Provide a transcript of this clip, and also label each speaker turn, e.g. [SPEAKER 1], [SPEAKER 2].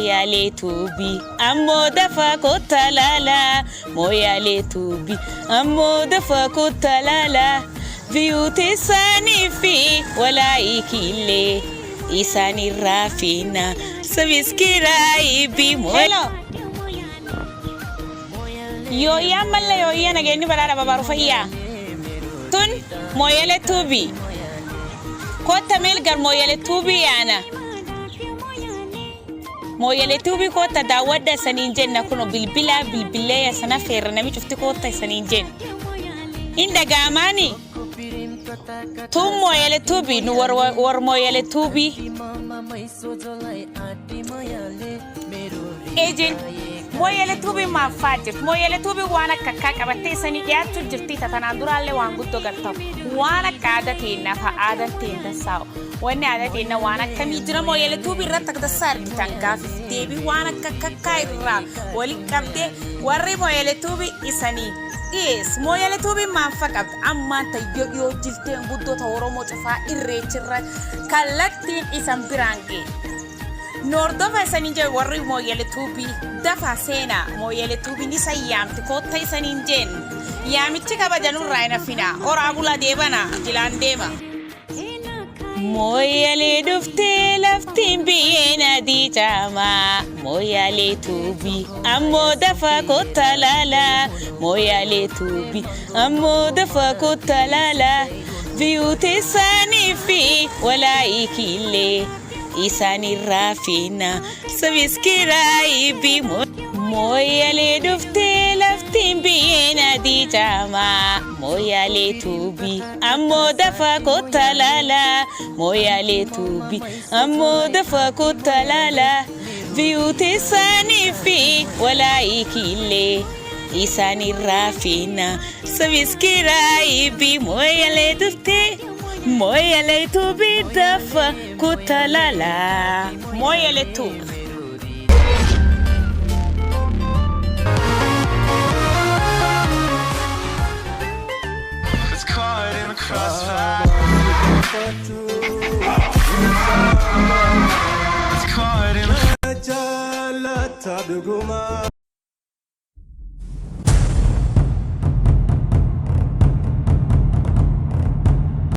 [SPEAKER 1] Mooyaalee tuubii ammoo dafa kottaa laalaa. Mooyaalee tuubii ammoo dafa kottaa laalaa. Viyuuti isaanii fi walaayikiillee isaan irraa fiina. Sabiskiraayibii. Hello. Yooyyaa ammallee yooyyaa nageenyi badhaadha babaaru fayyaa. Tun mooyyalee tuubii. Kootta meelgar mooyyalee tuubii yaana. Mooyyalee tuubii kootta daawwadha isaniin jenna kuno bilbilaa bilbilee sana feerra nami cufti kootta isaniin jenna. Hin dhaga'amaani? Tun mooyyalee tuubii nu war mooyyalee tuubii. Ejin mooyyalee tuubii maaf faa jirti? Mooyyalee tuubii waan akka akkaa qabattee isanii dhiyaachuu jirti. Tanaan duraallee waan guddoo gartamu. Waan akka aadaa teennaa fa'a aadaan teen dassaa'u. Wanni aadaa teenna waan akkamii jira mooyyalee tuubii irratti akka dassaa argitan gaafif deebii waan akka kakkaa irraa walitti qabdee warri mooyyalee tuubii isanii dhiyeessu. Mooyyalee tuubiin maal fa'a qabdi? Ammaan tayyoo dhiyoo jilteen guddoo ta Oromoo cufaa irreechirra kallattiin isan biraan ga'e. Noordofa isaniin jedhu warri mooyyale tuubii dafa seenaa mooyyale tuubiin isa yaamti kootta isaniin jeen yaamichi kabajanurraa hin hafinaa horaa bula deebana jilaan deema. Mooyyalee dhuftee laftiin biyyeen adii caamaa mooyyalee tuubii ammoo dafa kottaa laalaa mooyyalee tuubii ammoo dafa kottaa laalaa viyuuti isaanii fi walaayikiillee isaan irraa fiina sabiskiraayibii mooyyalee dhuftee laftiin biyyeen adii caamaa mooyyalee tuubii ammoo dafa kottaa laalaa mooyyalee tuubii ammoo dafa kottaa laalaa viyuuti isaanii fi walaayikiillee isaan irraa fiina sabiskiraayibii mooyyalee dhuftee mooyyalee tuubii dafa kottaa laalaa mooyyalee tuubii.
[SPEAKER 2] It's caught in the crossfire. It's caught in the
[SPEAKER 3] Jaalata dhugumaa.